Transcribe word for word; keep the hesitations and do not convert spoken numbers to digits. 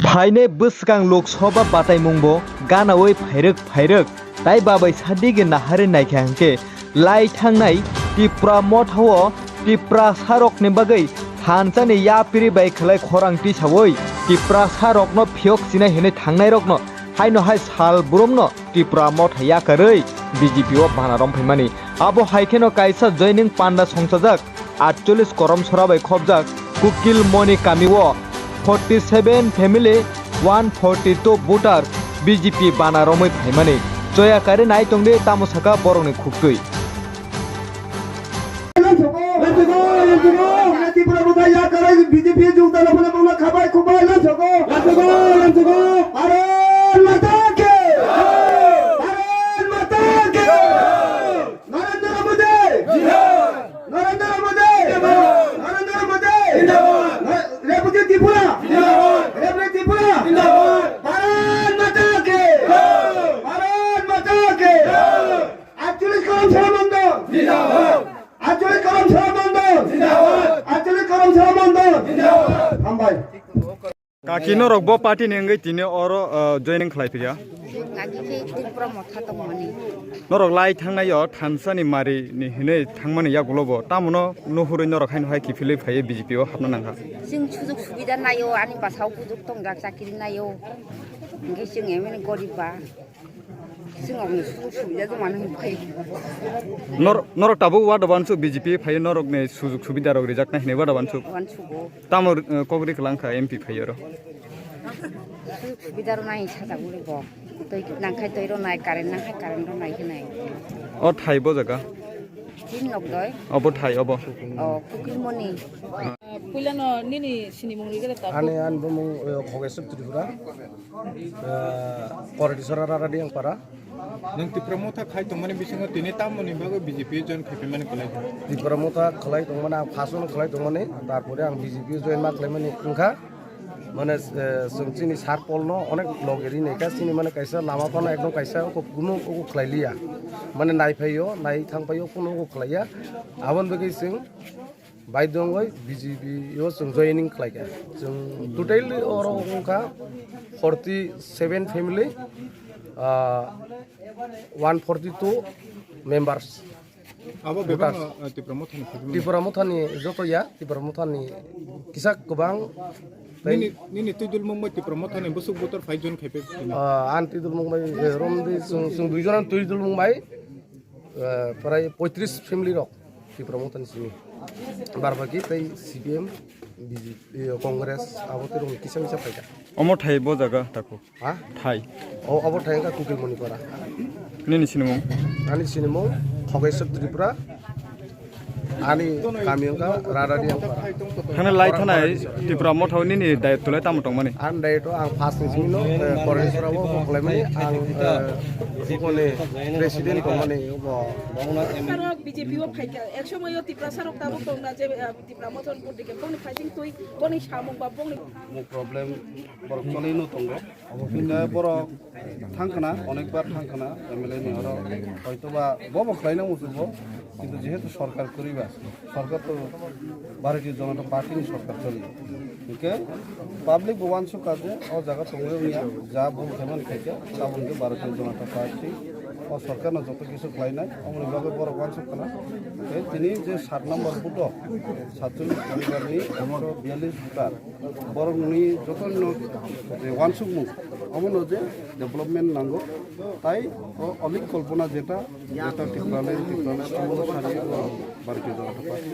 Phainai bwskang Lok Sabha bataimungbo ganaui phairwk phairwk, tai babai sadigi naharwi naikha hwnkhe lai thangnai Tipra Motha o Tiprasarokni bagwi thansani yapri bai khlai khorang tisaui Tiprasarokno phiyok chinai hwnwi thangnairokno haino hai sal brumno Tipra Motha yakarwi B J P o bana romphaimani. Abo hai kheno kaisa joining panda songchajak atchollish korom sora bai khopjak Kukil Moni kami o forty seven family, one forty two voter B J P bana romwi phaimani. Choya kari nai tongdi tamo saka borokni khuktwi. Tripura Motha yakarwi B J P jungta laphana mangla khabai khubai lamsoko. Lamsoko, lamsoko. Bharat Mata ki! Bharat Mata ki! Narendra Modi! Jai Hind! Narendra Modi! Jindabad! Narendra Modi! Jindabad! Na-, Repuji Tripura! Jindabad! Repuji Tripura! Jindabad! Bharat Mata ki! Jai! Bharat Mata ki! Jai! Atchollish korom sora mandal! Jindabad! Atchollish korom sora mandal! Jindabad! Atchollish korom sora mandal! Jindabad! Hambai. Kaki norok bo party ni wngwi tini oro, uh, joining khlai phiya. Kaki khe Tripura Motha tongmani. Norok lai thangnai o thansa ni mari ni hinwi thangmani yagulo bo. Tamono nuhurwi norok haino hai kiphilwi phaiwi B J P o hapna nangkha. Chwng sujug subida naio, ani bwsao bujug tongjak chakiri naio. Hwnkhe chwng emini gorib ba. Chwng aboni sujug subida joma nw phai. Nor-, norok tabuk ward o uansuk B J P phai norok ni sujug subida rok rijak nai hinwi ward o uansuk. Uansugo. Tamo, eh, kok ri kwlang kha M P phai oro. Sujug subida rw nai sajak uli bo. Twi nang khai twi rw nai, current nang khai current rw nai hinwi. O thai bo jaga? Tin nok doi. Obo thai obo. O Kukilmoni. Puilano nini sinimung rigre ta. Ani, ani bumung, eh, Khogeshwr Tripura. Eh, Koredisora Raradiang para. Nwng Tipra Motha khai tongmani bisingo tini tamoni bagwi B J P join khai phaimani kwlai kha? Tipra Motha khlai tongmani, ang first-o khlai tongmani, tarpore ang B J P join ma khlaimani wngkha. Mane, eh, chwng chini sir Paul-no onek loge ri naikha, chini mane kaisa lama phano ekdom kaisa oko kunu oko khlai liya. Mane nai phaio, nai thang phaio, kunu oko khlaiya. Aboni bagwi chwng Baidongoi B J P o chwng joining khlaikha. Chwng totally oro wngkha forty seven family, ah, one forty two members. Abo bebak, ah, Tipra Mothani family. Tipra Mothani joto ya, Tipra Mothani kisa kwbang. Nini, nini twidul mungbai Tipra Mothani bwswk voter phai jon khai pe? Ah, ang twidul mungbai, eh, romdi chwng, chwng dui jon ang twidul mungbai. Eh, prai poitris family rok Tipra Mothani simi. Bar baki tei C P M, B J P, eh, Congress, abo tei rong kisa misa phaikha. Omo thai bo jaga tako. Ha? Thai. O, abo thai wngkha Kukilmoni para. Nini sinimung? Ani sinimung Khogeshwr Tripura. Ani kami wngkha Raradiang para. Thangna lai thanai Tipra Motha nini dayat tulai tamo tongmani? Ang dayat o ang first ni simi no, eh, Koredisora o khlaimani ang, eh, bukoni president tongmani bo. Sarok B J P o phaikha, ek somoyo Tiprasa rok tabuk tongna je, eh, Tipra Motha ni budike boni fighting twi, boni samung ba boni. Mo problem borok choli no tongo. Hingke borok thang khna, onekbar thang khna, M L A ni oro hoitoba bobo khlaina muchungo, kintu jehetu sorkar kwrwi ba, sorkar to Bharatiya Janata Party ni sorkar choli. Hingke public bo uansukha je o jaga tongwi wngya, ja bul khaimani khaikhe, tabuk hingke Bharatiya Janata Party o sorkar no joto kisu khlainai, omoni bagwi borok uansuk khna. Tei tini je sat number booth o satchollish poribar ni ekso biyallish voter, borokni jotono je uansukmung, omono je development nango, tai o Olik Kalpana jeta, jeta Tipraland, Tipraland, omono sari o Bharatiya Janata Party.